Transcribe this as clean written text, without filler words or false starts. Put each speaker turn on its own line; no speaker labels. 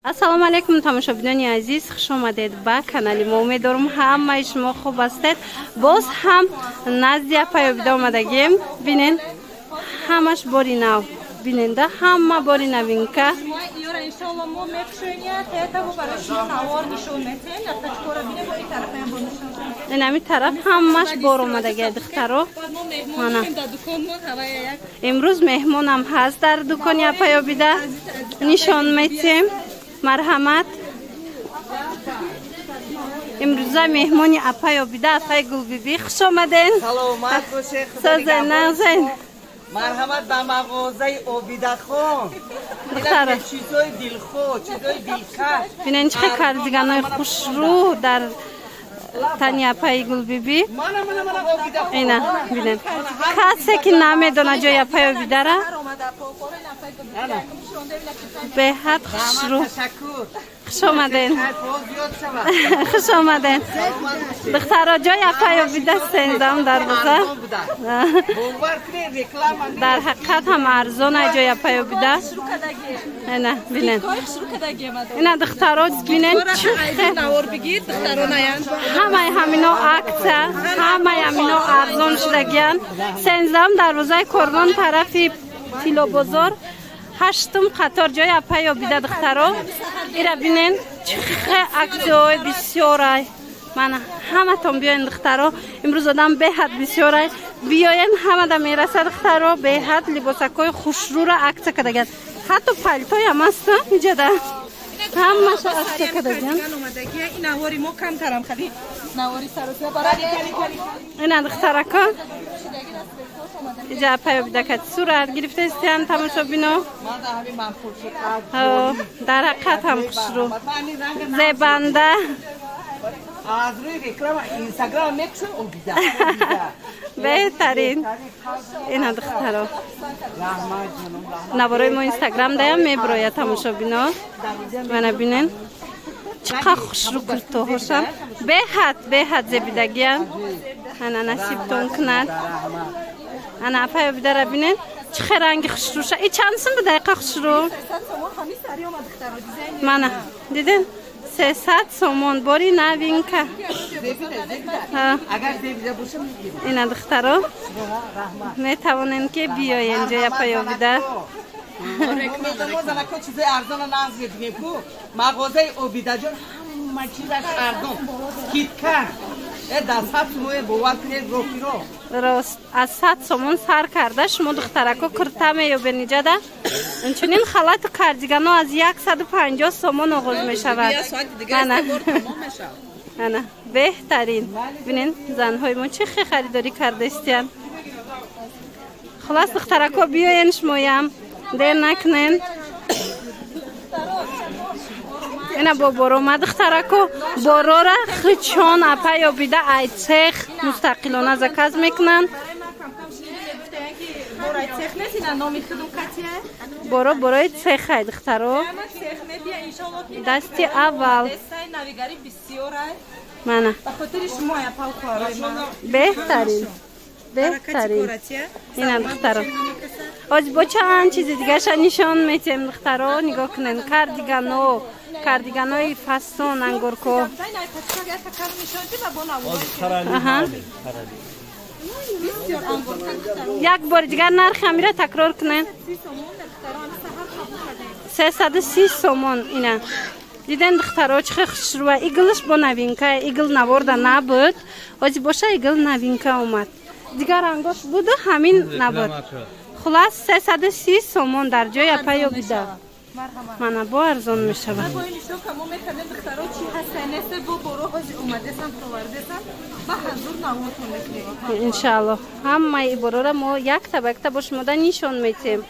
Ассалому алайкум, тамошобинони азиз, хуш омадед ба канали мо. Умедворам, ҳамаи шумо хуб ҳастед. Боз ҳам назди апай Обида омадагем. Бинен, ҳамаш бори нав. Биненда, ҳама бори новинка.
Иншоалло, мо мекушоем театаву барои шумо навор нишон метем. Тачкора бинем, ин тарафаям бо нишон.
Ин ҳами тараф ҳамаш бор омадагия, духтаро. Мана. Имрӯз меҳмонам ҳаст дар дукони апай Обида. Нишон метем. Марҳамат. Имрӯза меҳмони апай Обида, апай Гулбибӣ, хуш омаден.
Саломат бошед.
Созен, нағзен.
Марҳамат ба мағозаи Обидахон.
Духтара.
Чизои дилхоҳ, чизои дилкаш.
Бинен, чӣ кардиганои хушрӯ дар тани апаи Гулбибӣ.
Мана, мана, мана Обидахон.
Ина бинен, касе ки намедона ҷои апаи Обидара, беҳад хушрӯ.
Ташаккур.
Хуш омаден.
Боз зиёд шавад.
Хуш омаден, духтаро. Ҷои апаи Обида 13-ум дарвоза.
Арзон буда. Бовар кунед, реклама.
Дар ҳақиқат ҳам арзон ай ҷои апаи Обида. Ина бинен, ина, духтаро, бинен, чӣ
навор бигир, духтаронаян.
Ҳамаи ҳамино акция, ҳамаи ҳамино арзон шудагиянд. 13-ум дарвозаи Корвон, тарафи Тиллобозор, ҳаштум қатор, ҷои апаи Обида. Духтаро, ира бинен, чӣ акцияҳои бисёрай. Мана, ҳаматон биёен, духтаро. Имрӯз одам беҳад бисёрай. Биёен, ҳамада мераса. Духтаро, беҳад либосакҳои хушрӯра акция кардагиянд. Ҳатто палтоям аст иҷода, ҳамаша акция кардагиянд.
Ин навори мо камтарам хади навори саросия барои.
Ина, духтарако, иҷа апай Обида кати сурат гирифтаистиянд, тамошобино.
Мана, ҳамин маъқул шуд.
Дар ҳақиқат ҳам хушрӯ, зебанда.
Аз рӯи реклама Инстаграм мекушон Обида.
Беҳтарин. Ина, духтаро,
Раҳмат, ҷонум, раҳмат.
Наворои мо Инстаграм даям мебирояд, тамошобино. Мана, бинен, чӣ қадр хушрӯ куртоҳошам, беҳад, беҳад зебидагиян. Ана, насибтон кунад. Ана, апай Обидара бинен, чӣ хел ранги хушрӯша. И чанд сум буда, иқа хушрӯ? Мана, диден, 300 сомон, бори новинка.
Агар зебида боша, мегирем.
Ина, духтаро,
Раҳмат.
метавонем ки биёем ҷои апай Обида.
Мо занако чизои арзона нағз мебинем ку. Мағозаи Обидаҷон ҳама чизаш арзон. Скидка. Дар 100 сумое, бовар кунед, рофиро.
Рост, аз 100 сомон сар карда шумо, духтарако, курта меёбед иҷада. Инчунин халату кардигано аз 150 сомон оғоз мешавад. Ана, ана, беҳтарин. Бинен, занҳои мо чӣ хел харидорӣ кардаистиянд. Хулас, духтарако, биёен, шумоям дер накунен. Ина бо борома, духтарако, борора хичон апай Обида ай цех мустақилона заказ мекунанд.
Борай цех нест, ина номи худум катия.
Боро борои цехай, духтаро.
Ама цех мебия, иншоалло, ки
Дасти аввал.
Дестаи навигари бисёрай.
Мана.
Ба хотири шумо, апа, хоҳарои ман.
Беҳтарин, беҳтарин. Ина, духтаро, ҳози бо чанд чизи дигаша нишон метиҳем. Духтаро, нигоҳ кунед, кардигано, кардиганои фасон, ангорко. Аҳа. Як бори дигар нархи ҳамира такрор кунед. 330 сомон. Ина, диден, духтаро, чӣ хел хушрӯа. Игилш бо новинка, игил наворда набуд, ҳози боша игил новинка омад. Дигар рангош буду, ҳамин набуд. Хулас, 330 сомон дар ҷои апай Обида. Мана, бо арзон мешавад.
Бо ин нишон мо мекардем, духтаро, чи ҳаста, нест, бо боро ҳози омадесам, овардесам, ба ҳазур навортон мекунем.
Иншаалло, ҳамаи иборора мо якта ба якта бо шумода нишон метиҳем.